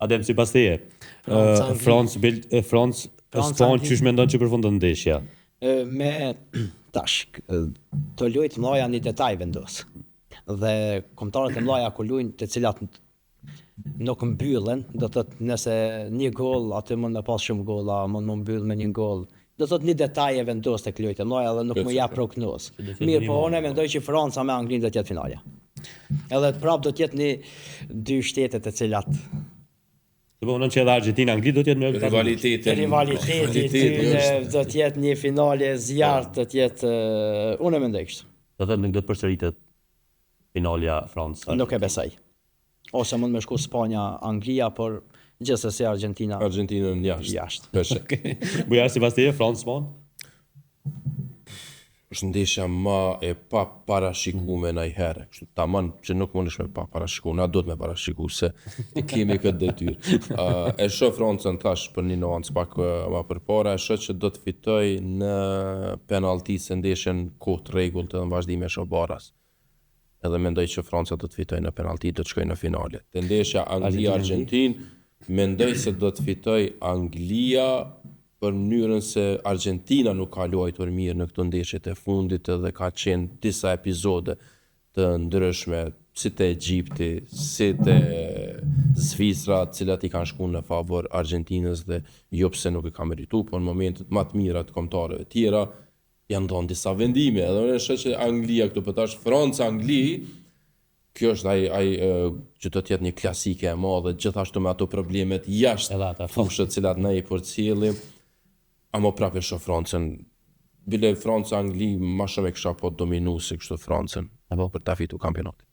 Adem, sipas teje, Franca, ë, Angli. Francë, Bel, e, Francë, Franca, Spanjë, Angli. qysh mendon që përfundon ndeshja? E, Me tash, e, të lojtë mëdha një detaj vendos. Dhe kombëtarët e mëdha ku luajnë, të cilat nuk mbyllen, do të thotë nëse një gol aty mund me pas shumë golla, mund më mbyll me një gol. Do të thotë një detaj e vendos tek lojët e mëdha dhe nuk më jap prognoz. Mirë, po unë mendoj që Franca me Anglinë do të jetë finalja. Edhe prap do të jetë një dy shtete të cilat Do të thonë që edhe Argentina Angli do të jetë në rezultat. Rivaliteti. rivaliteti i tyre do të jetë një finale e zjarrt, do të jetë eh, unë e mendoj kështu. Do të thotë nuk do të përsëritet finalja Francë. Nuk e besoj. Ose mund me shku Spanja, Anglia, por gjithsesi Argentina Argentinën jashtë. jashtë. Peshe. Bujar sipas teje Francë Spanjë? është ndeshja ma e pa parashikume mm. najherë. Kështu tamam që nuk mundesh me pa parashiku, na duhet me parashiku se e kemi këtë detyrë. Uh, e shoh Francën thash për një nuancë pak uh, ma përpara, e shoh që do të fitoj në penallti se ndeshjen kohë të rregullt edhe në vazhdim e shoh baras. Edhe mendoj që Franca do të fitoj në penallti, do të shkoj në finale. Te ndeshja Anglia-Argentinë, mendoj se do të fitoj Anglia për mënyrën se Argentina nuk ka luajtur mirë në këto ndeshjet e fundit edhe ka qenë disa epizode të ndryshme, si te Egjipti, si te Zvicra, të cilat i kanë shku në favor Argentinës dhe jo pse nuk e ka meritu, por në momentet më të mira të kombëtareve tjera janë dhënë disa vendime. Edhe unë e shoh që Anglia këtu, po tash Franca Angli, kjo është ai ai e, që do të jetë një klasike e madhe, gjithashtu me ato problemet jashtë Edhe ata, po. fushët të cilat ne i përcjellim. Amo prapë e shoh Francën. Bile Franca Angli ma shumë e kisha po dominuese kështu Francën Apo. për ta fitu kampionatin.